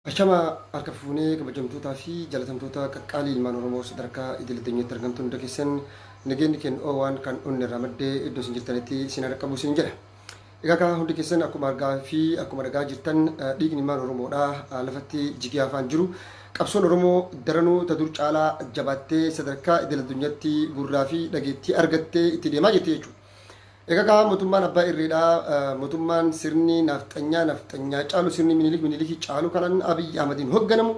Ashama harka fuunee, kabajamtootaa fi jaalatamtoota qaqqaalii ilmaan Oromoo sadarkaa idil addunyaatti argamtu hunda keessan, nageenyi keenya oowaan kan onnee irraa maddee iddoo isin jirtanitti isin haa qabu isin jedha. Egaa kan hundi keessan akkuma argaa fi akkuma dhagaa jirtan, dhiigni ilmaan Oromoodhaa lafatti jigee hafaan jiru. Qabsoon Oromoo daranuu ta dur caalaa jabaattee sadarkaa idil addunyaatti gurraa fi dhageettii argattee itti deemaa jirti jechuudha. Egaa kaa mootummaan abbaa irreedhaa, mootummaan sirni nafxanyaa nafxanyaa caalu, sirni Minilik Minilikii caalu kanan Abiyyi Ahmadiin hoogganamu,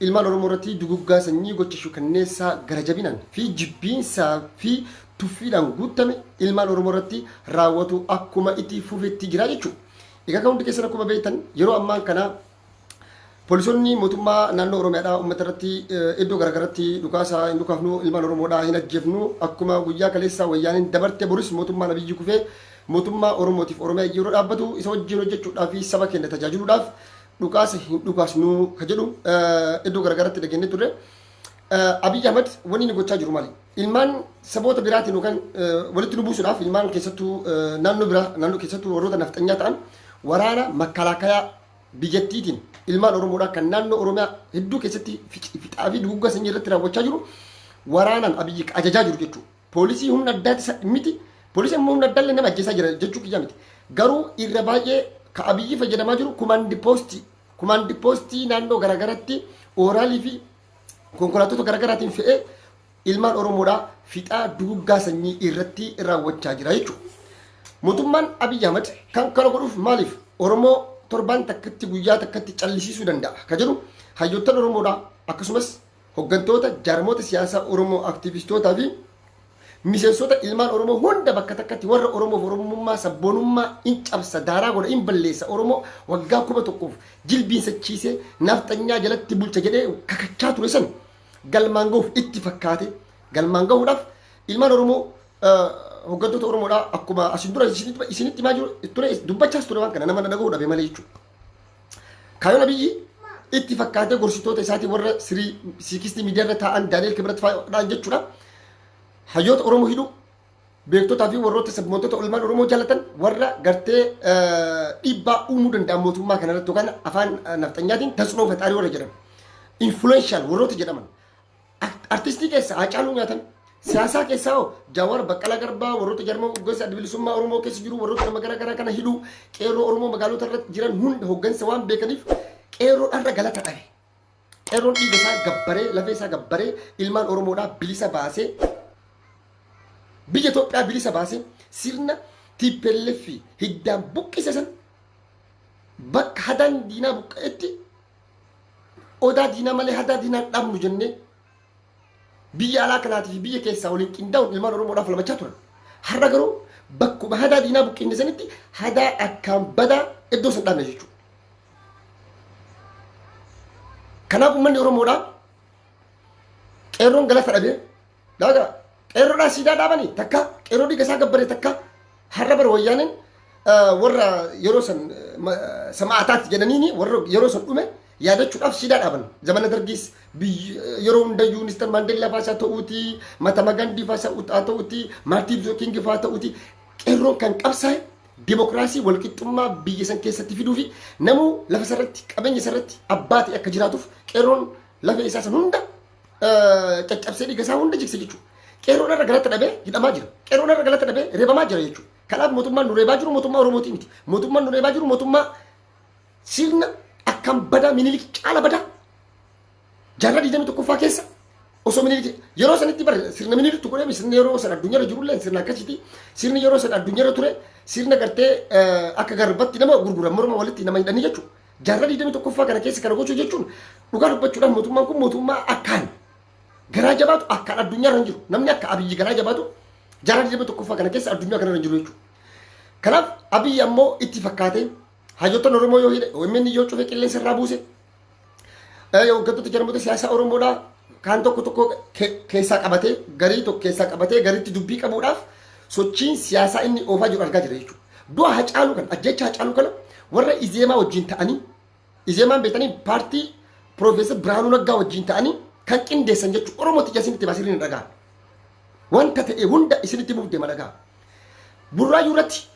ilmaan Oromoo irratti duguggaa sanyii gocha shukanneessaa gara jabinaan fi jibbiinsaa fi tuffiidhaan guutame ilmaan Oromoo irratti raawwatu akkuma itti fufetti jira jechuudha. Egaa kan hundi keessan akkuma beektan, yeroo ammaan kana poolisoonni mootummaa naannoo Oromiyaadhaa uummata irratti iddoo garaagaraatti dhukaasa hin dhukaafnu, ilmaan Oromoodhaa hin ajjeefnu, akkuma guyyaa kaleessaa wayyaaniin dabarte boris mootummaan Abiyyi kufee mootummaa Oromootiif Oromiyaa yeroo dhaabbatu isa wajjin hojjechuudhaa fi saba keenya tajaajiluudhaaf dhukaasa hin dhukaasnu ka jedhu iddoo garaagaraatti dhageenye turre. Abiyyi Ahmad wanni inni gochaa jiru maali? Ilmaan saboota biraatiin yookaan walitti nu buusuudhaaf ilmaan keessattuu naannoo biraa, naannoo keessattuu warroota nafxanyaa ta'an, waraana makkalaakayaa biyyattiitiin ilmaan Oromoodhaa kan naannoo Oromiyaa hedduu keessatti fixaa fi duguggaa sanyii irratti raawwachaa jiru waraanaan Abiyyi ajajaa jiru jechuudha. Poolisii humna addaati miti. Poolisii immoo humna addaallee nama ajjeesaa jira jechuu kiyyaa miti. Garuu irra baay'ee ka Abiyyi fayyadamaa jiru kumaandi poostii. Kumaandi poostii naannoo garaagaratti ooraalii fi konkolaattota garaagaraatiin fe'ee ilmaan Oromoodhaa fixaa duguggaa sanyii irratti raawwachaa jira jechuudha. Mootummaan Abiyyi Ahmad kan kana godhuuf maaliif Oromoo torbaan takkatti, guyyaa takkatti callisiisuu danda'a ka jedhu hayyoottan Oromoodhaa, akkasumas hooggantoota jaarmoota siyaasaa Oromoo, aktiivistootaa fi miseensota ilmaan Oromoo hunda bakka takkatti, warra Oromoof Oromummaa sabboonummaa in cabsa, daaraa godha, in balleessa, Oromoo waggaa 1000f jilbiinsachiisee nafxanyaa jalatti bulcha jedhee kakachaa ture san galmaan gahuuf itti fakkaate, galmaan gahuudhaaf ilmaan Oromoo, hooggantoota Oromoodhaa, akkuma asin dura isinitti himaa jiru ture, dubbachaas ture, waan kana nama dhagahuu dhabe malee jechuudha. Kaayyoon Abiyyi itti fakkaatee gorsitoota isaatii warra sirii siikistii miidiyaa irra taa'an, Daani'el Kibrat fa'aadhaan jechuudha. Hayyoota Oromoo hidhuu, beektotaa fi warroota sabboontota ilmaan Oromoo jaalatan, warra gartee dhiibbaa uumuu danda'an mootummaa kanarratti, yookaan afaan nafxanyaatiin ተጽዕኖ ፈጣሪ warra jedhaman, influential warroota jedhaman, artistii keessa Haacaaluu nyaatan, siyaasaa keessaa hoo Jawaar, Baqqalaa Garbaa, warroota jarma hooggansa Adda Bilisummaa Oromoo keessa jiru, warroota nama gara garaa kana hidhuu, qeerroo Oromoo magaalota irra jiran hunda hooggansa waan beekaniif qeerroo dharra galata dhabe. Qeerroon dhiiga isaa gabbaree, lafee isaa gabbaree ilmaan Oromoodhaa bilisa baasee, biyya Itoophiyaa bilisa baasee, sirna TPLF hiddaan buqqise san bakka hadaan diinaa buqqa'etti odaa diinaa malee hadaa diinaa dhabnu jennee biyya alaa kanaatii fi biyya keessaa waliin qindaa'uun ilmaan Oromoodhaaf falmachaa turan. Har'a garuu bakkuma hadaa diinaa buqqinne sanitti hadaa akkaan badaa iddoo san dhaabne jechuudha. Kanaaf uummanni Oromoodhaa, qeerroon galata dhabee, dhaagaa qeerroodhaa siidaa dhaabanii takka, qeerroo dhiiga isaa gabbaree takka, har'a bara wayyaaneen warra yeroo san samaataati jedhaniini warra yeroo san dhume yaadachuudhaaf siidaa dhaaban. Zamana Dargiis yeroo hundayyuu Mister Maandeellaa fa'aa ta'uuti, Mahatma Gandii fa'aa ta'uuti, Maartiin Luuter King fa'aa ta'uuti, qeerroon kan qabsaa'e dimokiraasii walqixxummaa biyya san keessatti fiduu fi namuu lafa isarratti, qabeenya isarratti abbaa ta'e akka jiraatuuf qeerroon lafa isaa san hunda caccabsee dhiiga isaa hunda jigse jechuudha. Qeerroon irra galata dhabee hidhamaa jira. Qeerroon irra galata dhabee reebamaa jira jechuudha. Kanaaf mootummaan nu reebaa jiru mootummaa Oromootii miti. Mootummaan nu reebaa jiru mootummaa sirna akkam badaa, Minilik caala badaa, jaarraa 21ffaa keessa osoo Minilik yeroo sanitti bare sirna Minilik godhee, sirna yeroo san addunyaarra jirullee sirna akkasiiti. Sirni yeroo san addunyaarra ture sirna gartee akka garbatti nama gurguran, morma walitti nama hidhanii jechuudha. Jaarraa 21ffaa kana keessa kana gochuu jechuun, dhugaa dubbachuudhaan, mootummaan kun mootummaa akkaan garaa jabaatu akkaan addunyaarra hin jiru. Namni akka Abiyyi garaa jabaatu jaarraa 21ffaa kana keessa addunyaa kanarra hin jiru jechuudha. Kanaaf Abiyyi ammoo itti fakkaatee hayyoottan Oromoo yoo hidhe, OMN yoo cufe, qilleensa irraa buuse, hooggantoota jarmoota siyaasaa Oromoodhaa kaan tokko tokko keessaa qabatee, garii tokko keessaa qabatee gariitti dubbii qabuudhaaf sochiin siyaasaa inni oofaa jiru argaa jira jechuudha. Du'a Hacaaluu kana, ajjecha Hacaaluu kana warra Izeemaa wajjin ta'anii, Izeemaan beektanii, paartii Piroofeesar Birhaanuu Naggaa wajjin ta'anii kan qindeessan jechuudha. Oromootti ija isinitti baasee ni dhagaa. Wanta ta'e hunda isinitti himuuf deema, dhagaa. Burraayyuu irratti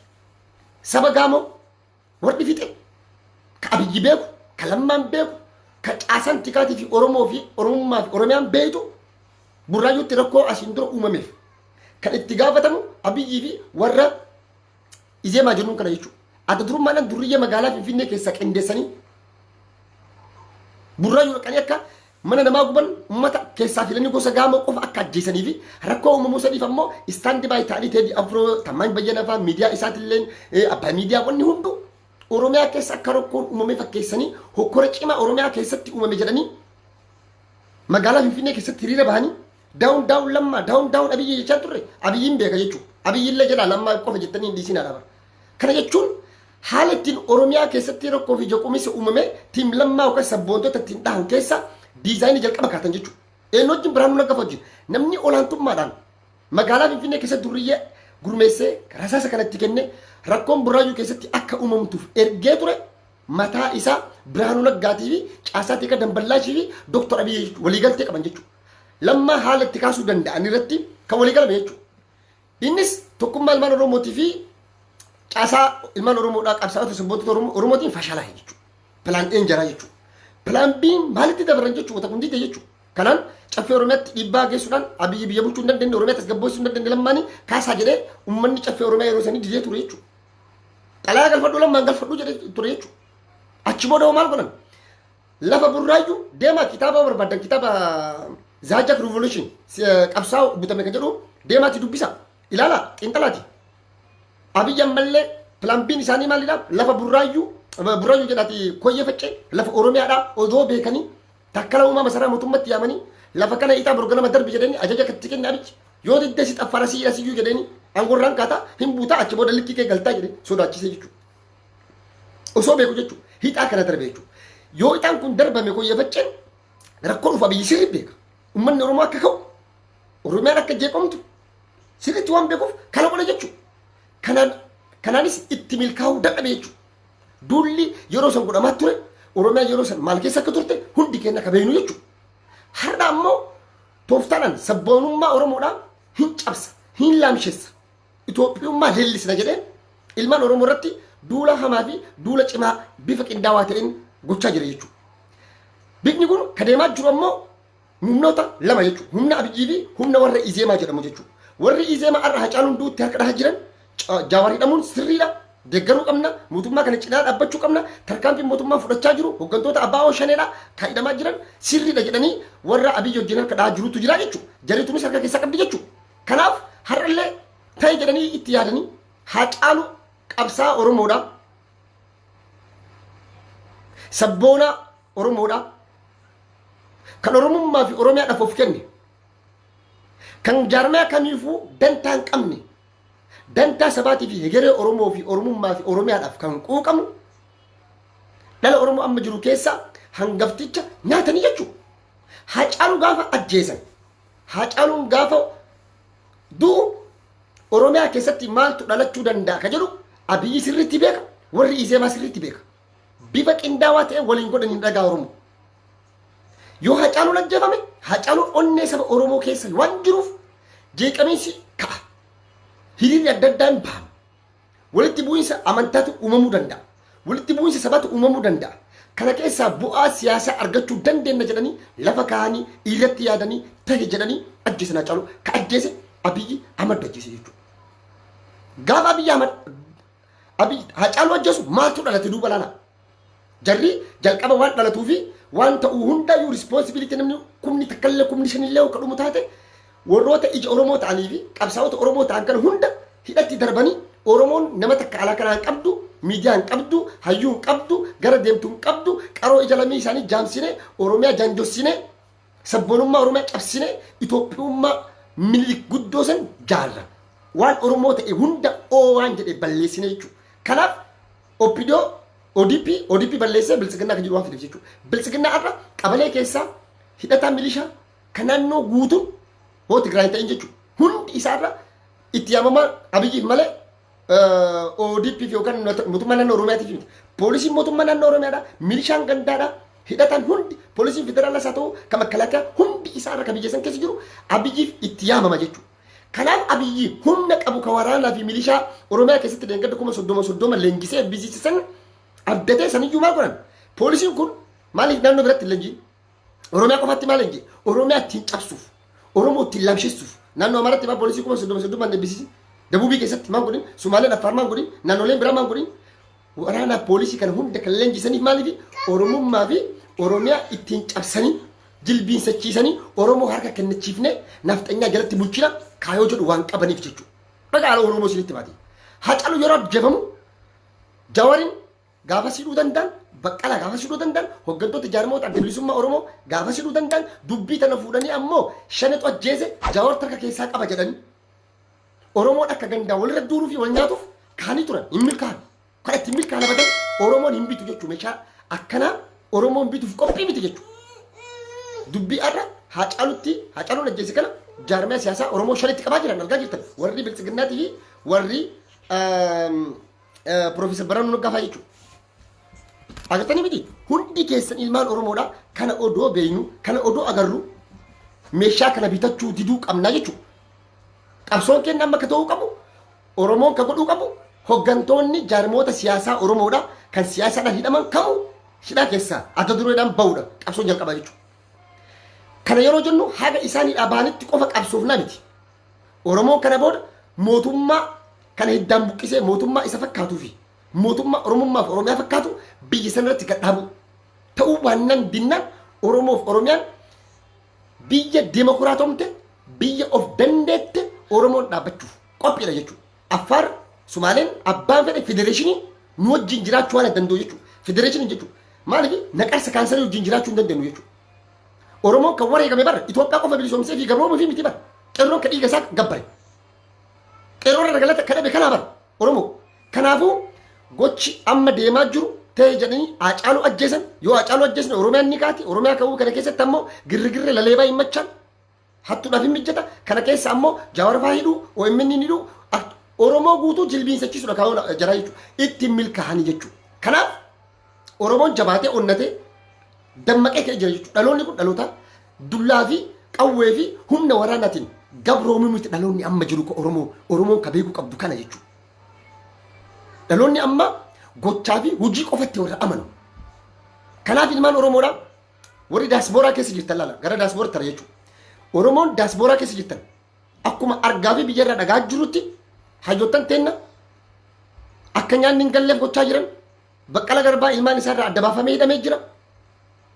saba Gaamoo warri fixe ka Abiyyi beeku, ka Lammaan beeku, Ka caasaan tikaatii fi Oromoo fi Oromummaa fi Oromiyaan beeytu, Burraayyuutti rakkoo asiin dura uumameef kan itti gaafatamu Abiyyii fi warra Izeemaa jennuun kana jechuudha. Adda durummaadhaan durriyyee magaalaa Finfinnee keessaa qindeessanii Burraayyuu dhaqanii akka mana namaa guban, uummata keessaa filanii gosa Gaamoo qofa akka ajjeesanii fi rakkoo uumamuu saniif ammoo stand by ta'anii Teedii Afroo, Tammaany Bayyana fa'aa, miidiyaa isaatilleen, abbaa miidiyaa, wanni hundu Oromiyaa keessa akka rakkoon uumame fakkeessanii, hokkora cimaa Oromiyaa keessatti uumame jedhanii magaalaa Finfinnee keessatti hiriira bahanii "Down down Lammaa, down down Abiyyi" jechaa turre. Abiyyiin beeka jechuudha. Abiyyillee jedhaa, Lammaa qofa jettanii hin dhiisinaa dhaba. Kana jechuun haala ittiin Oromiyaa keessatti rakkoo fi jeequmsi uumame team Lammaa yookaan sabboontota ittiin dhahan keessa designii jalqaba kaatan jechuudha. Eenyu wajjin? Birhaanuu Naggaa wajjin. Namni olaantummaadhaan magaalaa Finfinnee keessatti durriyyee gurmeessee rasaasa kanatti kenne, rakkoon Burraayyuu keessatti akka uumamtuuf ergee ture, mataa isaa Birhaanuu Naggaatii fi caasaa tika Damballaashii fi Dooktar Abiyyi waliigaltee qaban jechuudha. Lammaa haala itti kaasuu danda'an irratti kan waliigalame jechuudha. Innis tokkummaa ilmaan Oromootii fi caasaa ilmaan Oromoodhaa, qabsaa'ota sabboontota Oromootiin fashalaa'e jechuudha. Plan A'n jaraa jechuudha. Plan B'n maalitti dabaran jechuudha, wanta kun dide jechuudha. Kanaan Caffee Oromiyaatti dhiibbaa geessuudhaan Abiyyi biyya bulchuu hin dandeenye, Oromiyaa tasgabbeessuu hin dandeenye, Lammaanii kaasaa jedhee uummanni Caffee Oromiyaa yeroo sanii didee ture jechuudha. "Xalayaa galfadhu, Lammaan galfadhu" jedhee ture jechuudha. Achi booda hoo maal godhan? Lafa Burraayyuu deemaa, kitaaba barbaadan, kitaaba The Hijacked Revolution, qabsaa'u butame kan jedhu deemaati dubbisa. Ilaala, xiinxalaati. Abiyyi ammallee plan B'n isaanii maalidha? Lafa Burraayyuu, Burraayyuu jedhaati Koyyee Faccee, lafa Oromiyaadhaa odoo beekanii, Takkala Uumaa masaraa mootummatti yaamanii, "Lafa kana ixaa borganama darbi" jedhanii ajaja itti kenne Abiyyi. "Yoo diddee si xaffara, si hidha siyyuu" jedhanii, "Aangorraan kaataa hin buutaa, achi booda likkii kee galtaa" jedhee sodaachisee jechuudha. Osoo beeku jechuudha. Hixaa kana darbe jechuudha. Yoo ixaan kun darbame, Koyyee Facceen rakkoo dhufu Abiyyi sirri beeka. Uummanni Oromoo akka ka'u, Oromiyaan akka jeeqamtu sirriitti waan beekuuf kana godhe jechuudha. Kanaanis itti milkaa'uu dadhabe jechuudha. Duulli yeroo san godhamaa ture, Oromiyaan yeroo san maal keessa akka turte hundi keenya akka beeknu jechuudha. Har'a ammoo tooftaadhaan sabboonummaa Oromoodhaa hin cabsa, hin laamsheessa. Itoophiyummaa leellisna jedhee ilmaan Oromoo irratti duula hamaa fi duula cimaa bifa qindaawaa ta'een gochaa jira jechuudha. Bifni kun ka deemaa jiru ammoo humnoota lama jechuudha. Humna Abiyyii fi humna warra Izeemaa jedhamu jechuudha. Warri Izeemaa har'a Hacaaluu Hunduutti harka dhahaa jiran, Jawaar hidhamuun sirriidha. Deeggaruu qabna. Mootummaa kana cinaa dhaabbachuu qabna. Tarkaanfii mootummaan fudhachaa jiru hooggantoota ABO Shaneedha kan hidhamaa jiran sirriidha jedhanii warra Abiyyi wajjin harka dhahaa jirutu jira jechuudha. Jarri tunis harka keessaa qabdi jechuudha. Kanaaf har'allee ta'e jedhanii itti yaadanii Hacaalu qabsaa Oromoodha. Sabboonaa Oromoodha. Kan Oromummaa fi Oromiyaadhaaf of kenne. Kan jaarmaya kamiifuu dantaa hin qabne. Dantaa sabaatii fi hegeree Oromoo fi Oromummaa fi Oromiyaadhaaf kan quuqamu, dhala Oromoo amma jiru keessa hangafticha nyaatanii jechuudha. Hacaalu gaafa ajjeesan, Hacaaluun gaafa du'u, Oromiyaa keessatti maaltu dhalachuu danda'a ka jedhu Abiyyi sirriitti beeka, warri Izeemaa sirriitti beeka. Bifa qindaawaa ta'e waliin godhan hin dhagaa Oromoo. Yoo Hacaaluun ajjeefame, Hacaaluun onnee saba Oromoo keessa waan jiruuf jeeqamiinsi ka'a. Hiriirri adda addaa hin bahama. Walitti bu'iinsa amantaatu uumamuu danda'a. Walitti bu'iinsa sabaatu uumamuu danda'a. Kana keessaa bu'aa siyaasaa argachuu dandeenya jedhanii lafa kaa'anii irratti yaadanii ta'e jedhanii ajjeesan Hacaaluu. Ka ajjeese Abiyyi Ahmad ajjeese jechuudha. Gaafa Abiyyi Ahmad Abiy Hacaaluu ajjeesu maaltu dhalate duuba laala. Jarri jalqaba waan dhalatuu fi waan ta'uu hundayyuu responsibility, namni kumni takkallee kumni shanillee akka dhumu taate, warroota ija Oromoo ta'anii fi qabsaa'ota Oromoo ta'an kana hunda hidhatti darbanii, Oromoon nama takka alaa kanaa hin qabdu, miidiyaa hin qabdu, hayyuu hin qabdu, gara deemtu hin qabdu, qaroo ija lamii isaanii jaamsine, Oromiyaa jaanjossine, sabboonummaa Oromiyaa cabsine, Itoophiyummaa Minilik guddoo san jaarra. Waan Oromoo ta'e hunda oo waan jedhe balleessine jechuudha. Kanaaf OPDO, ODP, ODP balleessee Biltsiginnaa kan jedhu waan fideef jechuudha. Biltsiginnaa har'a qabalee keessaa hidhataa milishaa kan naannoo guutuun hoo Tigraay ta'in jechuudha. Hundi isaarra itti yaamamaa Abiyyiif malee ODP fi yookaan mootummaa naannoo Oromiyaatiif miti. Poolisiin mootummaa naannoo Oromiyaadha. Milishaan gandaadha. Hidhataan hundi, poolisiin federaalas haa ta'u kan makalaakaa, hundi isaarra kan biyya san keessa jiru Abiyyiif itti yaamama jechuudha. Kanaaf Abiyyi humna qabu kan waraanaa fi milishaa Oromiyaa keessatti deeggarda 30,000 30 leenjisee eebbisiisan abdatee saniyyuu maal godhan? Poolisiin kun Maaliif naannoo biratti hin leenjiin? Oromiyaa qofaatti maal leenjii? Oromiyaa ittiin cabsuuf, Oromoo ittiin lamsheessuuf. Naannoo Amaaraatti maa poolisii 30,000 30 eebbisiisi? Dabuubii keessatti maal godhin? Sumaaleen Affaar maal godhin? Naannoleen biraa maal godhin? Waraanaa poolisii kana hunda kan leenjisaniif maaliif? Oromummaa fi Oromiyaa ittiin cabsanii jilbiinsachiisanii Oromoo harka kennachiifnee nafxanyaa jalatti bulchina kaayoo jedhu waan qabaniif jechuudha. Dhagaa ala Oromoo isinitti baate. Hacalu yeroo ajjeefamu Jawarin gaafa sidhuu danda'an, Baqqalaa gaafa sidhuu danda'an, hooggantoota jaarmoota adda bilisummaa Oromoo gaafa sidhuu danda'an, dubbii tana fuudhanii ammoo shanetu ajjeese, Jawar harka keessaa qaba jedhanii Oromoon akka gandaa walirra duuluu fi wal nyaatuuf kaanii turan. Hin milkaa'an. Kan ittiin milkaa'an abadan Oromoon hin bitu jechuudha. Meeshaa akkanaa Oromoon bituuf qophii miti jechuudha. Dubbii har'a Haacaalutti Haacaaluun ajjeese kana jaarmiyaa siyaasaa Oromoo shanitti qabaa jiran argaa jirtan. Warri Biltsiginnaatii fi warri Piroofeesar Biraanuu Naggaa fa'aa jechuudha. Agartanii miti, hundi keessan ilmaan Oromoodha. Kana odoo beeynu, kana odoo agarru, meeshaa kana bitachuu diduu qabnaa jechuudha. Qabsoon keenya amma akka ta'uu qabu, Oromoon ka godhuu qabu, hoggantoonni jaarmoota siyaasaa Oromoodha kan siyaasaadhaan hidhaman kamu hidhaa keessaa adda dureedhaan ba'uudha qabsoon jalqabaa jechuudha. Kana yeroo jennu haga isaan hidhaa bahanitti qofa qabsoofnaa miti. Oromoon kana booda mootummaa kana hiddaan buqqisee mootummaa isa fakkaatuu fi mootummaa Oromummaa fi Oromiyaa fakkaatu biyya sana irratti gad dhaabuu. Ta'uu baannaan, dinnaan, Oromoof Oromiyaan biyya demokiraatomte, biyya of dandeette Oromoon dhaabbachuuf qophiidha jechuudha. Affaar, Sumaaleen, abbaan fedhe federeeshinii nu wajjin jiraachuu waan danda'u jechuudha. Federeeshinii jechuudha. Maaliif naqarsa kaansarii wajjin jiraachuu hin dandeenyu jechuudha. Oromoon kan wareegame bara Itoophiyaa qofa bilisoomsee fi gabroomuu fi miti bara. Qeerroon kan dhiiga isaa gabbare. Qeerroon irra galata kan dhabe kanaa bara Oromoo. Kanaafuu gochi amma deemaa jiru ta'e jedhanii Haacaaluu ajjeesan. Yoo Haacaaluu ajjeesne Oromiyaan ni kaati. Oromiyaa ka'uu kana keessatti ammoo girrigirri laleebaa hin machaan hattuudhaaf hin mijjata. Kana keessa ammoo Jawaar fa'aa hidhuu, OMN ni hidhuu, Oromoo guutuu jilbiinsachiisuudha kaa'uun jaraa jechuudha. Ittiin milkaa'anii jechuudha. Kanaaf Oromoon jabaatee onnatee dammaqee ka'ee jira jechuudha. Dhaloonni kun dhaloota dullaa fi qawwee fi humna waraanaatiin gabroomuu miti. Dhaloonni amma jiru ka Oromoo, Oromoon ka beekuu qabdu kana jechuudha. Dhaloonni amma gochaa fi hojii qofatti warra amanu. Kanaaf ilmaan Oromoodha, warri daasbooraa keessa jirtan, laala gara daasboora tara jechuudha. Oromoon daasbooraa keessa jirtan, akkuma argaa fi biyya irraa dhagaa jirutti hayyoottan teenna akka nyaanni hin galleef gochaa jiran. Baqqala Garbaa ilmaan isaarraa adda baafamee hidhamee jira.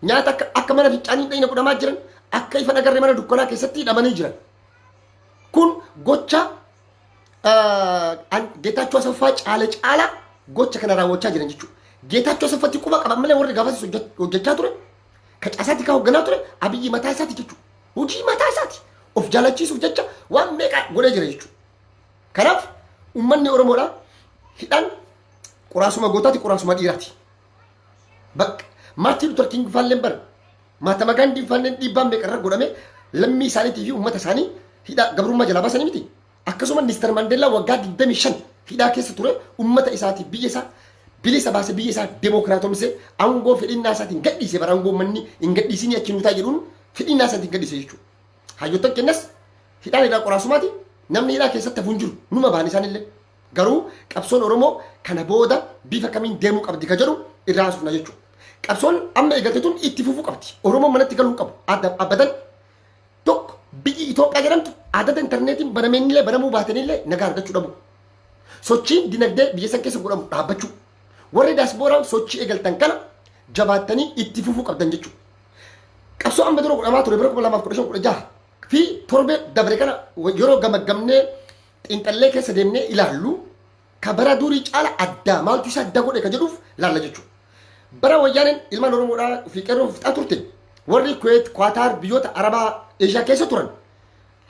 Nyaata akka mana fincaanii dhayina godhamaa jiran, akka ifa nagarre mana dukkanaa keessatti hidhamanii jiran. Kun gocha Geetaachoo Asaffaa caala caala gocha kana raawwachaa jiran jechuudha. Geetaachoo Asaffatti quba qaban malee warri gaafas hojjechaa ture, ka caasaatti ka hoogganaa ture Abiyyi mataa isaati jechuudha. Hojii mataa isaati. Of jaalachiisuuf jecha waan meeqa godhee jira jechuudha. Kanaaf uummanni Oromoodha, hidhaan quraasuma gootaati, quraasuma dhiiraati. Bakka Maartiin Luther King faalleen bara Mahatma Gandhi faalleen dhiibbaan meeqa irra godhame lammii isaaniitii fi uummata isaanii hidhaa gabrummaa jalaa baasanii miti. Akkasuma Mister Mandela waggaa 25 hidhaa keessa ture, uummata isaatii biyya isaa bilisa baase, biyya isaa demokiraatomsee aangoo fedhinnaa isaatiin gadhiise. Bara aangoo uummanni hin gadhiisinii achi nuutaa jedhuun fedhinnaa isaatiin gadhiise jechuudha. Hayyoottan kennas hidhaan hidhaa qoraasumaati, namni hidhaa keessatti hafu hin jiru, numa ba'an isaanillee. Garuu qabsoon Oromoo kana booda bifa kamiin deemuu qabdi ka jedhu irraa haasofna jechuudha. Qabsoon amma eegalte tun itti fufuu qabdi. Oromoon manatti galuu hin qabu. Abadan tokko biyyi Itoophiyaa jedhamtu adada intarneetiin banameenillee banamuu baatanillee nagaa argachuu dhabu. Sochiin dinagdee biyya san keessa godhamu dhaabbachuu. Warri daasbooraan sochii eegaltan kana jabaattanii itti fufuu qabdan jechuudha. Qabsoo amma dura godhamaa ture bara 2015, 16 fi torbee dabre kana yeroo gamaggamnee xiinxallee keessa deemnee ilaallu, ka bara durii caala addaa maaltu isa adda godhe ka jedhuuf laalla jechuudha. Bara Wayyaaneen ilmaan Oromoodhaa fi qeerroo fixaa turte, warri Kuweet, Kwaataar, biyyoota Arabaa, Eeshiyaa keessa turan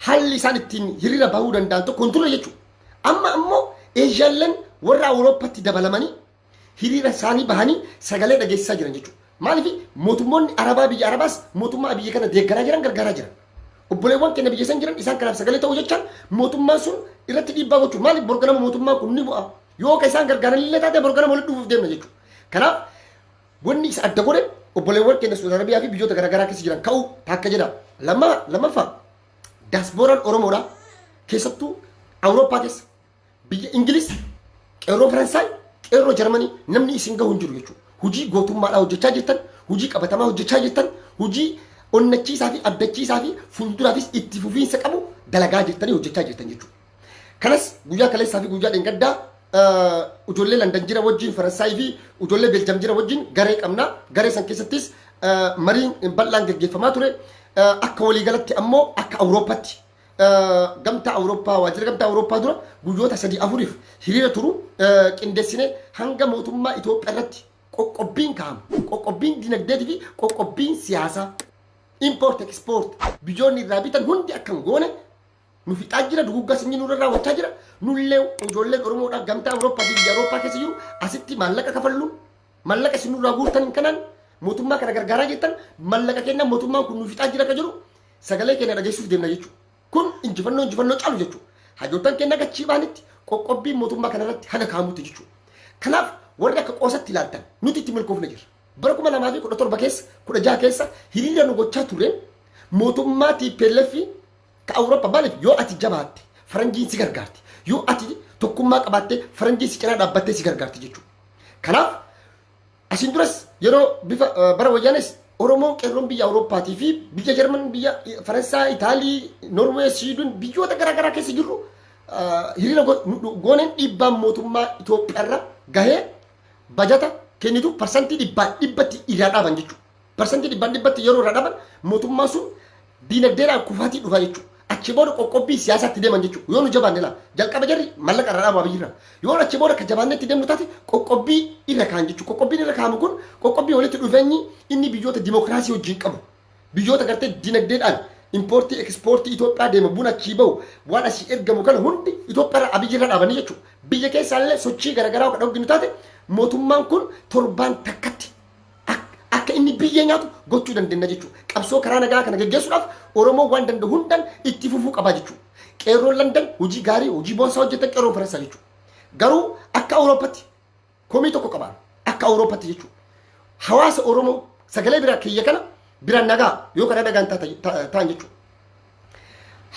haalli isaan ittiin hiriira bahuu danda'an tokko hin turre jechuudha. Amma ammoo Eeshiyaalleen warra Awurooppaatti dabalamanii hiriira isaanii bahanii sagalee dhageessisaa jiran jechuudha. Maaliif? Mootummoonni Arabaa, biyya Arabaas mootummaa biyya kana deeggaraa jiran, gargaaraa jiran. Obboleewwan keenya biyya san jiran isaan kanaaf sagalee ta'uu jechaan mootummaan sun irratti dhiibbaa gochuu. Maaliif? Borganama mootummaan kun ni bu'a. Yoo ka isaan gargaaran illee taate borganama walitti dhufuuf deemna jechuudha. Kanaaf wanni isa adda godhe obboleewwan keenya Suudi Arabiyaa fi biyyoota garaagaraa keessa jiran ka'uu takka jedha. Lammaffaa, daasbooraan Oromoodha, keessattuu Awurooppaa keessa, biyya Ingiliz, qeerroo Faransaay, qeerroo Jarmanii, namni isin gahu hin jiru jechuudha. Hojii gootummaadhaa hojjechaa jirtan, Hojii qabatamaa hojjechaa jirtan, hojii onnachiisaa fi abdachiisaa fi fuulduraafis itti fufiinsa qabu dalagaa jirtanii hojjechaa jirtan jechuudha. Kanas guyyaa kaleessaa fi guyyaa dheengaddaa ijoollee Landan jira wajjin, Faransaayii fi ijoollee Beeljam jira wajjin garee qabna. Garee san keessattis mariin bal'aan gaggeeffamaa ture. Akka waliigalatti ammoo akka Awurooppaatti gamtaa Awurooppaa, waajjira gamtaa Awurooppaa dura guyyoota sadii afuriif hiriira turu qindeessine hanga mootummaa Itoophiyaa irratti qoqqobbiin kaa'amu. Qoqqobbiin dinagdeetii fi qoqqobbiin siyaasaa import export biyyoonni irraa bitan hundi akka hin goone nu fixaa jira, duguggaa sanyii nurra raawwachaa jira. Nullee ijoolleen Oromoodhaa gamtaa Awurooppaa fi biyya Awurooppaa keessa jiru asitti maallaqa kafalluun, maallaqa isin nurraa guurtan kanaan mootummaa kana gargaaraa jirtan, maallaqa kennaa mootummaan kun nu fixaa jira ka jiru sagalee keenya dhageessuuf deemna jechuudha. Kun injifannoo injifannoo caalu jechuudha. Hayyoottan keenya gachii baanitti qoqqobbiin mootummaa kanarratti haga kaamutti jechuudha. Kanaaf warri akka qoosatti ilaaltan, nuti itti milkoofne jirra. Bara 2017 keessa, 16 keessa hiriira nu gochaa turreen mootummaa TPLF ka Awurooppaa. Maaliif? Yoo ati jabaatte faranjiin si gargaarti. Yoo ati tokkummaa qabaatte faranjiin si cinaa dhaabbattee si gargaarti jechuudha. Kanaaf asiin duras yeroo bifa bara wayyaanes Oromoo qeerroon biyya Awurooppaatii fi biyya Jarman, biyya Faransaay, Itaalii, Norwee, Siwiidin, biyyoota garaagaraa keessa jirru hiriira gooneen dhiibbaan mootummaa Itoophiyaarra gahee bajata kennitu 100% irraa dhaaban jechuudha. 100% yeroo irraa dhaaban mootummaan sun diinagdeedhaan kufaatii dhufaa jechuudha. Achi booda qoqqobbii siyaasaatti deeman jechuudha. Yoo nu jabaanne laa jalqaba jarri mallaqa irraa dhaabu abiyyirraa. Yoo achi booda akka jabaannetti deemnu taate qoqqobbii irra kaa'an jechuudha. Qoqqobbiin irra kaa'amu kun qoqqobbii walitti dhufeenyi inni biyyoota dimokiraasii wajjin qabu. Biyyoota gartee dinagdeedhaan impoortii ekspoortii Itoophiyaa deema, buna achii bahu, waan asii ergamu kana hundi Itoophiyaa irraa abiyyirra dhaabanii jechuudha. Biyya keessaallee sochii garaagaraa kan dhorginu taate mootummaan kun torbaan takkatti akka inni biyyee nyaatu gochuu dandeenya jechuudha. Qabsoo karaa nagaa kana geggeessuudhaaf Oromoo waan danda'u hundaan itti fufuu qabaa jechuudha. Qeerroon Landan hojii gaarii, hojii boonsaa hojjetan, qeerroon Faransaa jechuudha. Garuu akka Awurooppaatti komii tokko qabaan akka Awurooppaatti jechuudha. Hawaasa Oromoo sagalee biraa kiyya kana biraan nagaa yoo kana dhagaan ta'an jechuudha.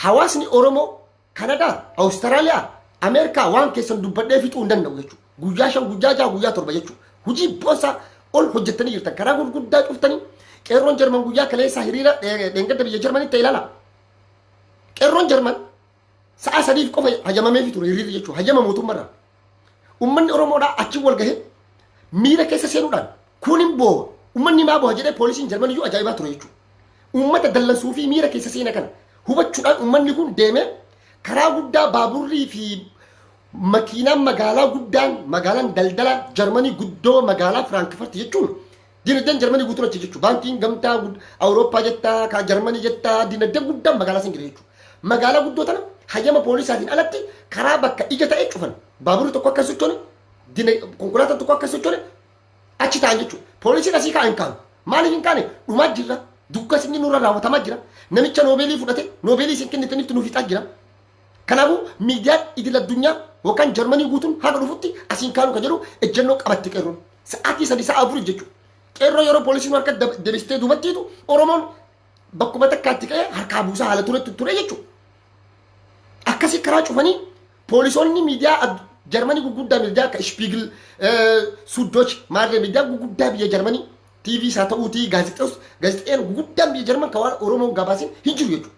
Hawaasni Oromoo Kanadaa, Awustiraaliyaa, Ameerikaa waan keessan dubbadhee fixuu hin danda'u jechuudha. Guyyaa 5, guyyaa 6, guyyaa 7 jechuudha. Hojii boonsaa ol hojjettanii jirtan. Karaa gurguddaa cuftanii qeerroon Jarman guyyaa kaleessaa hiriira dheengadda biyya Jarmanitti ta'e ilaala. Qeerroon Jarman sa'a 3f qofa hayyamameefii ture hiriirri jechuudha. Hayyama mootummaarraa. Uummanni Oromoodhaa achi wal gahee miira keessa seenuudhaan kun hin boo'a. Uummanni maa boo'a jedhee poolisiin Jarman iyyuu ajaa'ibaa ture jechuudha. Uummata dallansuu fi miira keessa seena kana hubachuudhaan uummanni kun deemee karaa guddaa baaburrii fi makiinaan magaalaa guddaan, magaalaan daldala Jarmanii guddoo magaalaa Firaankifart jechuun dinagdeen Jarmanii guutuun achi jechuudha. Baankiin gamtaa Awurooppaa jettaa, ka Jarmanii jettaa, dinagdeen guddaan magaalaa san jira jechuudha. Magaalaa guddoo tana hayyama poolisaatiin alatti karaa bakka ija ta'e cufan. Baaburri tokko akka hin sochoone, konkolaataan tokko akka hin sochoone achi ta'an jechuudha. Poolisiin asii kaa'an hin kaanu. Maaliif hin kaane? Dhumaa jirra. Dugga sinni nurra raawwatamaa jira. Namicha noobeelii fudhate, noobeelii isin kennitaniif nu fixaa jira. Kanaafuu miidiyaan idil addunyaa yookaan Jarmanii guutuun haga dhufutti asiin kaanu kan jedhu ejjennoo qabatti qeerroon. Sa'aatii 3, sa'a 4f jechuudha. Qeerroo yeroo poolisiin harka deebistee duubattiitu Oromoon bakkuma takkaatti ka'ee harkaa buusaa haala turetti ture jechuudha. Akkasii karaa cufanii poolisoonni miidiyaa Jarmanii gurguddaa, miidiyaa akka Spiegel, Süddeutsche, maarree miidiyaa gurguddaa biyya Jarmanii TV isaa ta'uutii gaazexeen gurguddaan biyya Jarman kan waan Oromoon gabaasin hin jiru jechuudha.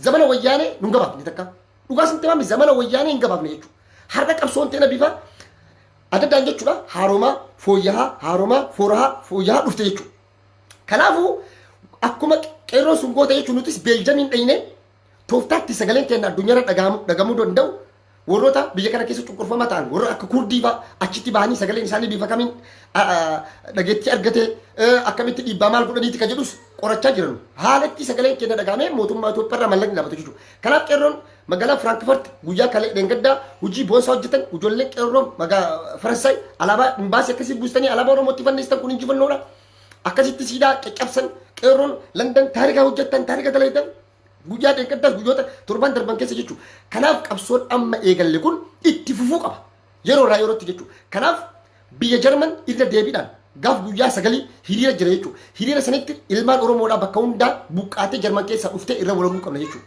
Zamana wayyaanee nu hin gabaafne takka. Dhugaa sin timaami, zamana wayyaanee hin gabaafne jechuudha. Har'a qabsoon teena bifa adda addaan jechuudha haaromaa fooyya'aa, haaromaa fooyya'aa dhufte jechuudha. Kanaafuu akkuma qeerroon sun goota jechuun nutis Beeljamiin dhayne tooftaatti sagaleen keenya addunyaarra dhagahamuu danda'u, warroota biyya kana keessa cunqurfamaa ta'an, warra akka Kurdii fa'a achitti bahanii sagaleen isaanii bifa kamiin dhageettii argate, akkamitti dhiibbaa maal godhaniiti ka jedhus qorachaa jiran, haalatti sagaleen keenya dhagahamee mootummaa Itoophiyaa irraa mallaqni dhaabatu jechuudha. Kanaaf qeerroon magaalaa Firaankfurt guyyaa kalee dheengaddaa hojii boonsaa hojjetan. Ijoolleen qeerroon magaalaa Faransaay alaabaa imbaasii akkasii buustanii alaabaa Oromootti fannistan kun injifannoodha. Akkasitti siidaa caccabsan. Qeerroon Landan taarika hojjettan, taarika dalagan guyyaa dheengaddaas guyyoota torban darban keessa jechuudha. Kanaaf qabsoon amma eegalle kun itti fufuu qaba. Yeroo irraa yerootti jechuudha. Kanaaf biyya Jarman irra deebiidhaan gaaf guyyaa 9 hiriira jira jechuudha. Hiriira sanitti ilmaan Oromoodhaa bakka hundaa buqqaatee Jarman keessaa dhuftee irra walarguu qabna jechuudha.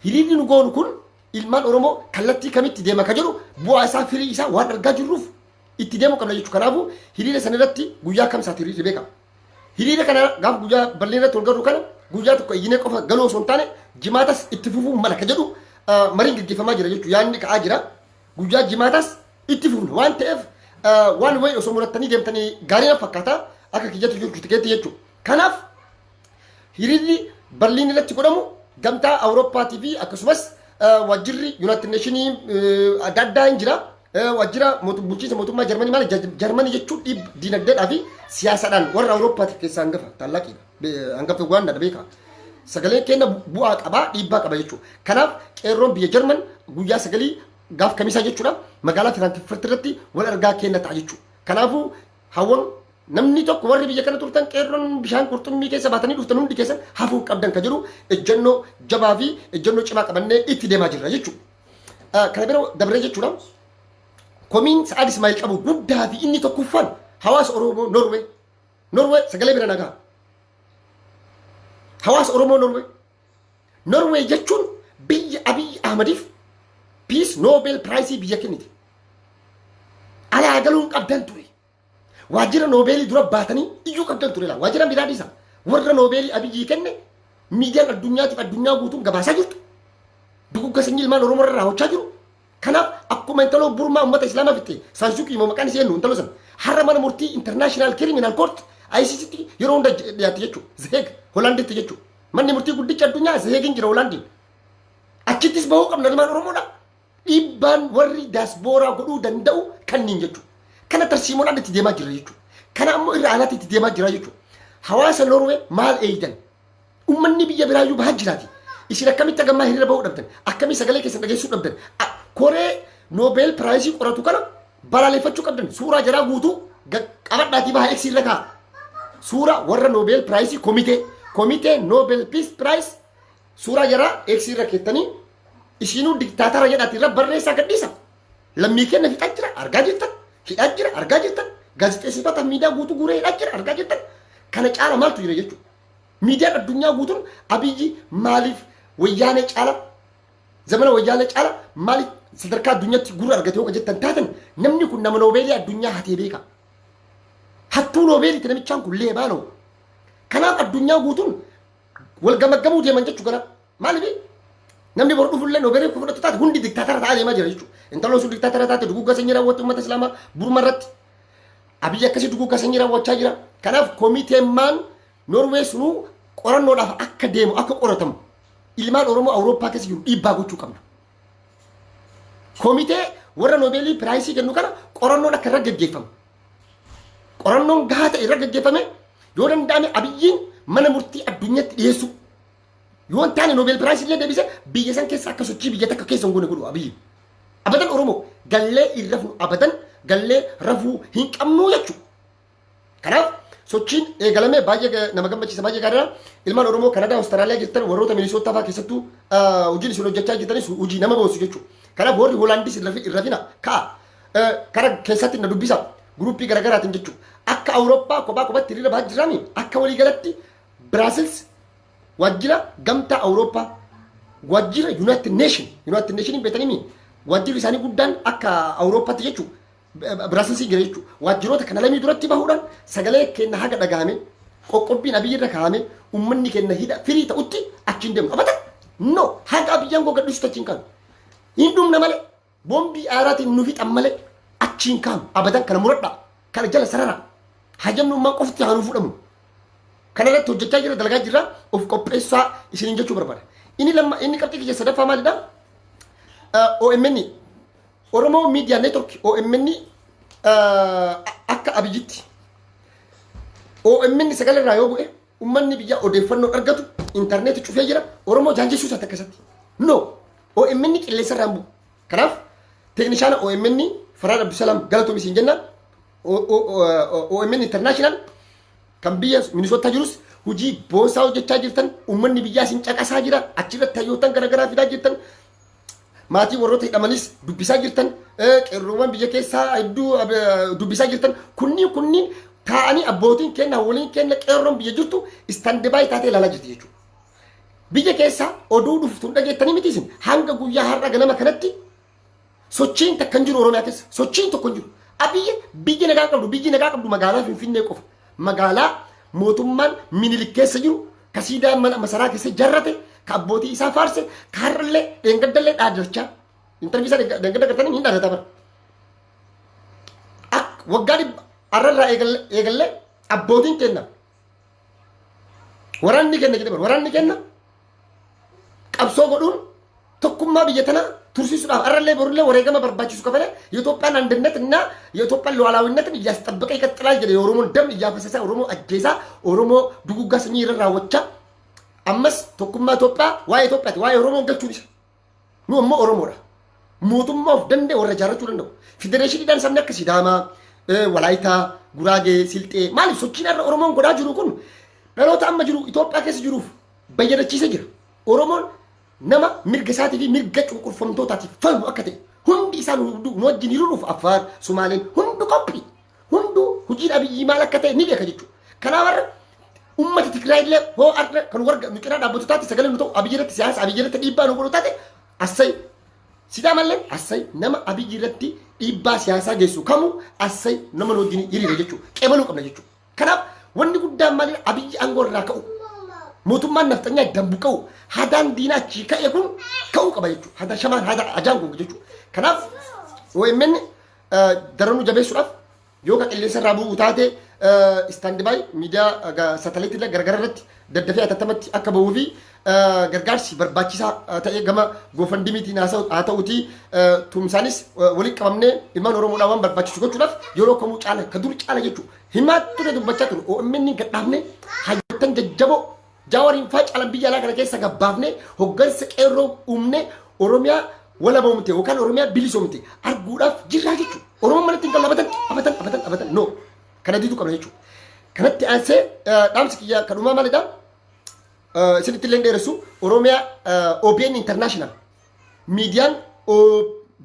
Hiriirri nu goonu kun ilmaan Oromoo kallattii kamitti deema ka jedhu bu'aa isaa, firii isaa waan argaa jirruuf itti deemuu qabna jechuudha. Kanaafuu hiriira sanirratti guyyaa kamsaati hiriirri beekama. Hiriira kana gaaf guyyaa Berliin irratti wal garuu kana guyyaa tokko iyyinee qofa galuu osoo hin taane jimaatas itti fufuu mala ka jedhu mariin gaggeeffamaa jira jechuudha. Yaadni ka'aa jira. Guyyaa jimaatas itti fufna waan ta'eef waan wayii osoo murattanii deemtanii gaarii na fakkaata akka kiyyatti jechuudha tikeetti jechuudha. Kanaaf hiriirri Berliin irratti godhamu gamtaa Awurooppaatii fi akkasumas waajjirri United Nationii adda addaa hin jira. Waajjira bulchiinsa mootummaa Jarmanii maali? Jarmanii jechuun diinagdeedhaa fi siyaasaadhaan warra Awurooppaatiif keessaa hangafa taallaqiidha. Hangafa Ugaandaadha beekaa. Sagaleen keenya bu'aa qabaa dhiibbaa qaba jechuudha. Kanaaf qeerroon biyya Jarman guyyaa 9 gaaf kamisaa jechuudha magaalaa Firaankiifurt irratti wal argaa kenna ta'a jechuudha. Kanaafuu hawwan namni tokko warri biyya kana turtan qeerroon bishaan qurxummii keessa baatanii dhuftan hundi keessan hafuu qabdan ka jedhu ejjennoo jabaa fi ejjennoo cimaa qabannee itti deemaa jirra jechuudha. Kana bira dabree jechuudha. Komiin Sa'aad Ismaa'il qabu guddaa fi inni tokkoffaan hawaasa Oromoo Norwee. Norwee sagalee bira nagaa. Hawaasa Oromoo Norwee. Norwee jechuun biyya Abiy Ahmadiif Peace Nobel Prize biyya kennite. Alaa galuun qabdan ture. Waajjira Noobeelii dura baatanii iyyuu qabdan ture laa. Waajjira biraa dhiisa. Warra Noobeelii Abiyyii kenne miidiyaan addunyaatiif addunyaa guutuun gabaasaa jirtu. Dugugga sanyii ilmaan Oromoo irra raawwachaa jiru. Kanaaf akkuma intaloo Burmaa uummata Islaamaa fixxe Saansuuqii immoo maqaan ishee eenyu intaloo sana har'a mana murtii International Criminal Court ICCtti yeroo hunda dhiyaatti jechuudha. Zeheeg Hoolaanditti jechuudha. Manni murtii guddicha addunyaa Zeheegin jira Hoolaandiin. Achittis bahuu qabna ilmaan Oromoodha. Dhiibbaan warri daaspooraa godhuu danda'u kanniin jechuudha. Kana tarsiimoodhaan itti deemaa jira jechuudha. Kana ammoo irra alaatti itti deemaa jira jechuudha. Hawaasa Norwee maal eeydan? Uummanni biyya biraayyuu bahaa jiraati. Isin akkamitti hagammaa hiriira bahuu dhabdan? Akkamii sagalee keessan dhageessuu dhabdan? Koree Nobel Prize qoratu kana balaaleffachuu qabdan. Suuraa jaraa guutuu qabadhaatii bahaa X irra kaa'a. Suuraa warra Nobel Prize komitee Nobel Peace Prize suuraa jaraa X irra keettanii isinuu diktaatara jedhaati irra barreessaa gadhiisa. Lammii keenya fixaa jira argaa jirtan. Hidhaa jira argaa jirtan. Gaazexeessitoota miidiyaa guutuu guuree hidhaa jira argaa jirtan. Kana caala maaltu jira jechuudha. Miidiyaan addunyaa guutuun Abiyyi maaliif wayyaanee caala zamana wayyaanee caala maaliif sadarkaa addunyaatti gurra argate yoo jettan taatan namni kun nama noobeelii addunyaa hatee beeka. Hattuu noobeeliiti namichaan kun leebaa noo. Kanaaf addunyaa guutuun wal gamaggamuu deeman jechuu kana maaliif namni bor dhufullee noobeelii kun fudhatu taate hundi diktaatara ta'aa deemaa jira jechuudha. Intaloon sun diktaatara taate dugugga sanyii raawwatte uummata islaamaa Burma irratti. Abiyyi akkasii dugugga sanyii raawwachaa jira. Kanaaf komiteen maan Norwee sunuu qorannoodhaaf akka deemu akka qoratamu ilmaan Oromoo Awurooppaa keessa jiru dhiibbaa gochuu qabna. Komitee warra Noobeelii Piraayisii kennu kana qorannoon akka irra gaggeeffamu. Qorannoon gahaa ta'e irra gaggeeffame yoo danda'ame Abiyyiin mana murtii addunyaatti dhiyeessuu. Yoo hin taane Nobel Prize illee deebise biyya san keessa akka sochii biyya takka keessa hin goone godhu Abiyyi. Abadan Oromoo gallee hin rafnu abadan gallee rafuu hin qabnu jechuudha. Kanaaf sochiin eegalamee baay'ee nama gammachiisa baay'ee gaariidha. Ilmaan Oromoo Kanadaa, Awustiraaliyaa jirtan warroota Minisootaa fa'aa keessattuu hojiin isin hojjechaa jirtanis hojii nama boonsu jechuudha. Kanaaf warri Hoolaandis hin rafina ka'a. Kara keessatti na dubbisa guruppii garaagaraatiin jechuudha. Akka Awurooppaa kophaa kophaatti hiriira bahaa jirraami akka waliigalatti Biraasils waajjira gamtaa Awurooppaa waajjira United Nation United Nation beektanii waajjirri isaanii guddaan akka Awurooppaatti jechuudha. Biraasilsii jira jechuudha. Waajjiroota kana lamii duratti bahuudhaan sagalee keenya haga dhagahame qoqqobbiin Abiyyi irra kaa'ame uummanni keenya hidha firii ta'utti achiin deemu. Abatan no haga Abiyyi aangoo gadhiisutti achiin kaanu. Hin dhumna malee boombii aaraatiin nu fixan malee achiin kaanu. Abadan kana muradhaa kana jala sarara hayyamnummaan qofti haa nu fudhamu. Kana irratti hojjechaa jira dalagaa jira of qopheessaa isiniin jechuu barbaada. Inni lamma inni qabxii kiyya sadaffaa maalidha? OMN Oromoo Media Network OMN akka Abiyyitti OMN sagalee irraa yoo bu'e uummanni biyya odeeffannoo argatu intarneetii cufee jira Oromoo jaanjessuu isaati akkasatti. No OMN qilleensa irraa hin bu'u. Kanaaf teeknishaana OMN Farhaan Abdusalaam galatoomi siin jenna. OMN International kan biyya Minisootaa jirus hojii boonsaa hojjechaa jirtan uummanni biyyaa isin caqasaa jira achirratti hayyootan garaagaraa fidaa jirtan maatii warroota hidhamanis dubbisaa jirtan qeerroowwan biyya keessaa hedduu dubbisaa jirtan kunniin kunniin taa'anii abbootiin keenya waliin keenya qeerroon biyya jirtu stand by taatee ilaalaa jirti jechuudha. Biyya keessaa oduu dhuftu hin dhageettanii miti isin hanga guyyaa har'a ganama kanatti sochiin takka hin jiru Oromiyaa keessa sochiin tokko hin jiru. Abiyyi biyya nagaa qabdu biyyi nagaa qabdu magaalaa Finfinnee qofa. Magaalaa Mootummaan Minilik keessa jiru, ka siidaa mana masaraa keessa jarrate, ka abbootii isaa faarse, ka har'allee dheengaddallee dhaadachaa. Intarvii isaa dheengadda gartanii hin dhaadata bara. Ak waggaa 100 har'arraa eegallee abbootiin kenna. Waraanni kenna jedhe bara. Waraanni kenna qabsoo godhuun tokkummaa biyya tanaa tursiisuudhaaf har'allee borullee wareegama barbaachisu kafalee የኢትዮጵያን አንድነት እና የኢትዮጵያን ሉዓላዊነትን እያስጠበቀ ይቀጥላል jedhe. የኦሮሞን ደም እያፈሰሰ፣ ኦሮሞ ajjeesaa፣ ኦሮሞ duguuggaa sanyii irra raawwachaa, ammas tokkummaa Itoophiyaa, waa'ee Itoophiyaati, waa'ee Oromoon galchuun isa. Nu ammoo Oromoodha. Mootummaa of danda'e warra ijaarrachuu danda'u. Federeeshiniidhaan sabni akka Sidaamaa, Walaayitaa, Guraagee, Silxee maaliif sochiin har'a Oromoon godhaa jiru kun dhaloota amma jiru Itoophiyaa keessa jiruuf bayyadachiisee jira. Oromoon nama mirga isaatii fi mirga cunqurfamtootaatiif falmu akka ta'e hundi isaan nu wajjin hiriiruuf Affaar, Sumaaleen hundu qophii. Hunduu hojiin Abiyyi maal akka ta'e ni beeka jechuudha. Kanaaf har'a ummata Tigraay illee hoo har'a kan warra nu cinaa dhaabbatu taate, sagalee nu ta'u, Abiyyi irratti siyaasa, Abiyyi irratti dhiibbaa nu godhu taate assay. Sidaamallee assay, nama Abiyyi irratti dhiibbaa siyaasaa geessu kamuu assay, nama nu wajjin hiriira jechuudha. Qeebaluu qabna jechuudha. Kanaaf wanni guddaan maali? Abiyyi aangoo irraa ka'u. Mootummaan nafxanyaa dambu ka'u. Hadaan diinaa achii ka'e kun ka'uu qaba jechuudha. Hadaa shamaan hadaa ajaan kun jechuudha. Kanaaf OMN daranuu jabeessuudhaaf yoo ka qilleensa irraa bu'u taate, stand by miidiyaa satellite illee garagara irratti daddafee atattamatti akka bahuu fi gargaarsi barbaachisaa ta'e gama GoFundMetiin haa ta'utii, tumsaanis walitti qabamnee ilmaan Oromoodhaan waan barbaachisu gochuudhaaf yeroo kamuu caala, ka dur caala jechuudha. Himaa ture, dubbachaa ture, OMN gadhaabne hayyoottan jajjaboo Jaawariin faa caalan biyya alaa kana keessa gabbaafne, hoggansa qeerroo uumne, Oromiyaa walaboomte yookaan Oromiyaa bilisoomte arguudhaaf jirraa jechuudha. Oromoon manatti hin galu abatan, abatan, abatan, abatan, no. Kana diituu qabna jechuudha. Kanatti aansee dhaamsi kiyya kadhumaa maalidha? Isinitti illee dheeressu. Oromiyaa OBN International miidiyaan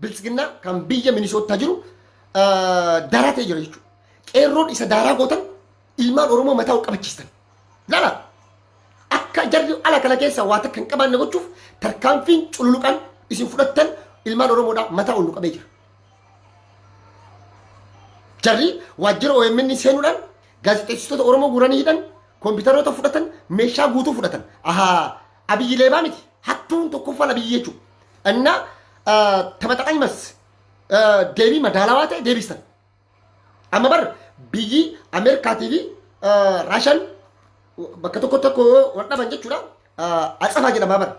Biltsiginnaa kan biyya Minisootaa jiru daaraa ta'e jira jechuudha. Qeerroon isa daaraa gootan, ilmaan Oromoo mataa ol qabachiistan. Lala, akka jarri ala kana keessa waa takka hin qabaanne gochuuf tarkaanfiin cululuqaan isin fudhattan ilmaan Oromoodhaa mataa ol nu qabee jira. Jarri waajjira OMN seenuudhaan gaazexeessitoota Oromoo guuranii hidhan, kompiitaroota fudhatan, meeshaa guutuu fudhatan. Ahaa, Abiyyi leebaa miti. Hattuun tokkoffaan Abiyyi jechuudha. Innaa ተመጣጣኝ መልስ, deebii madaalawaa ta'e deebistan. Amma bar biyyi Ameerikaatii fi Raashaan bakka tokko tokko wal dhaban jechuudha. Atsafaa jedhama bar.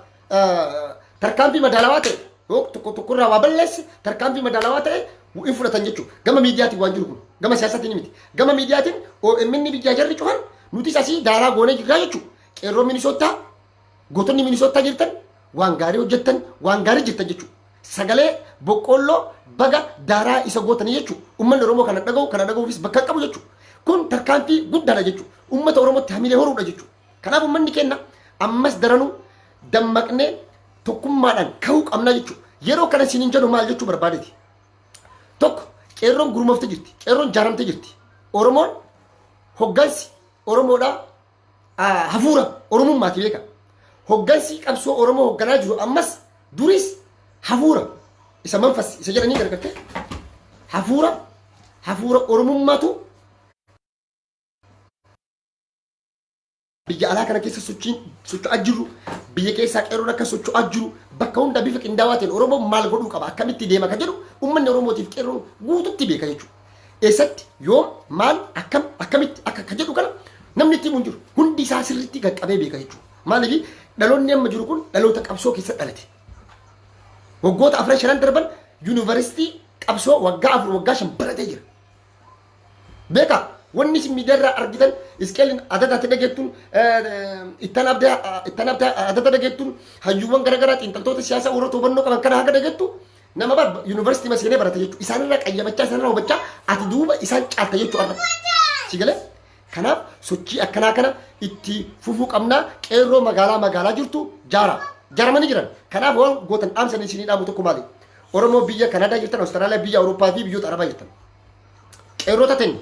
Tarkaanfii madaalawaa ta'e yoo tokko tokkorraa waa balleesse, tarkaanfii madaalawaa ta'e hin fudhatan jechuudha. Gama miidiyaatiin waan jiru kun gama siyaasaatiin miti. Gama miidiyaatiin OMN biyyaa jarri cufan, nutis asii daaraa goonee jirraa jechuudha. Qeerroo Minisootaa, gootonni Minisootaa jirtan, waan gaarii hojjettan, waan gaarii jirtan jechuudha. Sagalee boqqoolloo baga daaraa isa gootanii jechuudha. Uummanni Oromoo kana dhaga'u, kana dhaga'uufis bakka hin qabu jechuudha. Kun tarkaanfii guddaadha jechuudha. Uummata Oromootti hamilee horuudha jechuudha. Kanaaf uummanni keenya ammas daranuu dammaqnee tokkummaadhaan ka'uu qabna jechuudha. Yeroo kana isiniin jedhu maal jechuu barbaadeeti? Tokko, qeerroon gurmooftee jirti. Qeerroon jaaramtee jirti. Oromoon hoggansi Oromoodhaa hafuura Oromummaati beeka. Hoggansi qabsoo Oromoo hogganaa jiru ammas duris hafuura isa መንፈስ isa jedhanii gargarte, hafuura Oromummaatu biyya alaa kana keessa sochiin socho'aa jiru, biyya keessaa qeerroon akka socho'aa jiru, bakka hunda bifa qindaawaa ta'een Oromoon maal godhuu qaba, akkamitti deema ka jedhu uummanni Oromootiif qeerroon guututti beeka jechuudha. Eessatti, yoom, maal, akkam, akkamitti akka ka jedhu kana namni itti himu hin jiru. Hundi isaa sirriitti qaqqabee beeka jechuudha. Maaliif? Dhaloonni amma jiru kun dhaloota qabsoo keessa dhalate. Waggoota afran shanan darban yuunivarsiitii qabsoo waggaa 4, waggaa 5 baratee jira. Beekaa, wanni isin miidiyaarraa argitan, Isqeelin adadaatti dhageettuun, ittaan abdee adada dhageettuun, hayyuuwwan garaagaraa, xiinxaltoota siyaasaa warra hubannoo qaban kana haga dhageettu, nama bar yuunivarsiitii seenee barate jechuudha. Isaanirraa qayyabachaa, isaanirraa hubachaa, ati duuba isaan caalta jechuudha har'a. Si galee? Kanaaf sochii akkanaa kana itti fufuu qabnaa. Qeerroo magaalaa magaalaa jirtu jaara. Jaaramanii jiran. Kanaaf waan gootan dhaamsanii isinii dhaamu tokko maali? Oromoo biyya Kanaadaa jirtan, Awustiraaliyaa, biyya Awurooppaa fi biyyoota Arabaa jirtan. Qeerrota teenya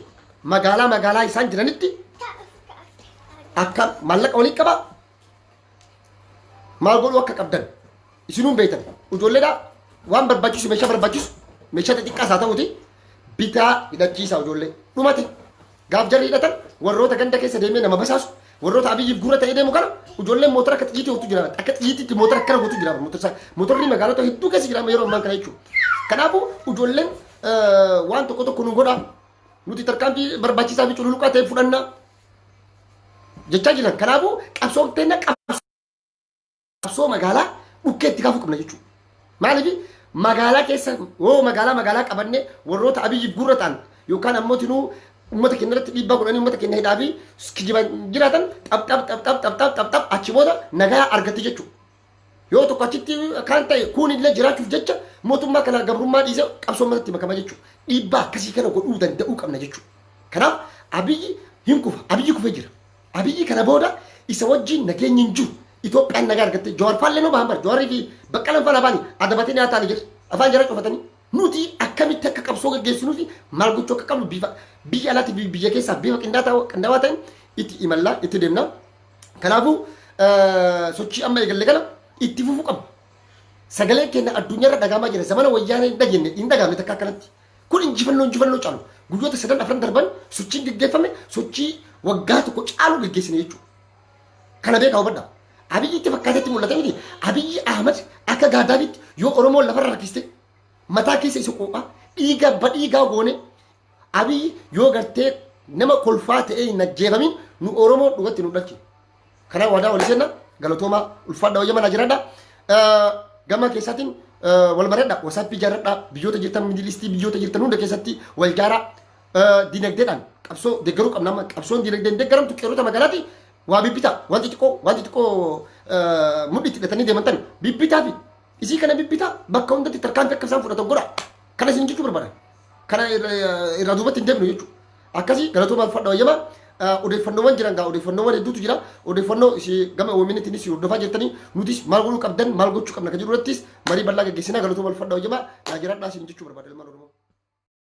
magaalaa magaalaa isaan jiranitti akka maallaqa walii qabaa, maal godhuu akka qabdan isinuun beektan. Ijoolleedhaa waan barbaachisu, meeshaa barbaachisu, meeshaa xixiqqaas haa ta'uti, bitaa hidhachiisaa ijoollee. Dhumate. Gaaf jarri hidhatan warroota ganda keessa deemee nama basaasu, warroota Abiyyiif gurra ta'ee deemu kana ijoolleen mootora akka xiyyiitii ooftu jira. Akka xiyyiitiitti mootora akkana gootu jira. Mootorri magaalota hedduu keessa jira yeroo ammaa kana jechuudha. Kanaafuu ijoolleen waan tokko tokko nu godha. Nuti tarkaanfii barbaachisaa fi cululuqaa ta'e fudhanna jechaa jiran. Kanaafuu qabsoon teenna qabsoo magaalaa dhukkeetti kaafuu qabna jechuudha. Maaliif magaalaa keessa yoo magaalaa qabannee warroota Abiyyiif gurra ta'an yookaan ammoo tinuu uummata keenya irratti dhiibbaa godhanii uummata keenya hidhaa fi kijiban jiraatan xap xap xap xap xap xap xap xap achi booda nagaa argatti jechuudha. Yoo tokko achitti kan ta'e kun illee jiraachuuf jecha mootummaa kana gabrummaa dhiisee qabsoo uummatatti makama jechuudha. Dhiibbaa akkasii kana godhuu danda'uu qabna jechuudha. Kanaaf Abiyyi hin kufa. Abiyyi kufee jira. Abiyyi kana booda isa wajjin nageenyi hin jiru. Itoophiyaan nagaa argatte. Jawaar faallee noo bahan bara. Jawaarii fi Baqqalaan faana baani adabatee ni haataanii jira. Afaan jara cufatanii. Nuti akkamitti akka qabsoo gaggeessinuu fi maal gochuu akka qabnu bifa biyya alaatii fi biyya keessaa bifa qindaawaa ta'een itti imallaa itti deemna. Kanaafuu sochii amma eegalle kana itti fufuu qabna. Sagaleen keenya addunyaarra dhagahamaa jira. Zamana wayyaanee hin dhageenye hin dhagahamne takka akkanatti. Kun injifannoo injifannoo caalu. Guyyoota sadan afran darban sochiin gaggeeffame sochii waggaa tokko caalu gaggeessine jechuudha. Kana beekaa hubadhaa. Abiyyitti fakkaatetti mul'ata miti. Abiyyi Ahmad akka Gaadaafitti yoo Oromoon lafarra rakkiste mataa keessa isa quuqaa dhiiga badhiigaa goone Abiyyi yoo gartee nama kolfaa ta'ee hin ajjeefamin nu Oromoon dhugatti nu dhalche. Kanaaf waadaa walii seenna galatoomaa ulfaadha wayya manaa jiraadha. Gama keessaatiin wal maradha wasaappii ijaarradha biyyoota jirtan midilistii biyyoota jirtan hunda keessatti wal jaaraa dinagdeedhaan qabsoo deeggaruu qabna amma qabsoon dinagdeen deeggaramtu qeerrota magaalaati waa bibbitaa wanti xiqqoo wanti xiqqoo mudhiitti hidhatanii deeman tan bibbitaa fi isii kana bibbitaa bakka hundatti tarkaanfii akka isaan fudhatan godha kana isin jechuu barbaada kana irraa duubatti hin deebinu jechuudha. Akkasii galatoomaa ulfaadha wayyamaa odeeffannoowwan jiran gaa odeeffannoowwan hedduutu jira odeeffannoo isii gama OMN-tiinis hordofaa jirtanii nutis maal godhuu qabdan maal gochuu qabna kan jedhu irrattis marii bal'aa gaggeessinaa galatoomaa ulfaadha wayyamaa naa jiraadhaa isin jechuu barbaada ilmaan Oromoo.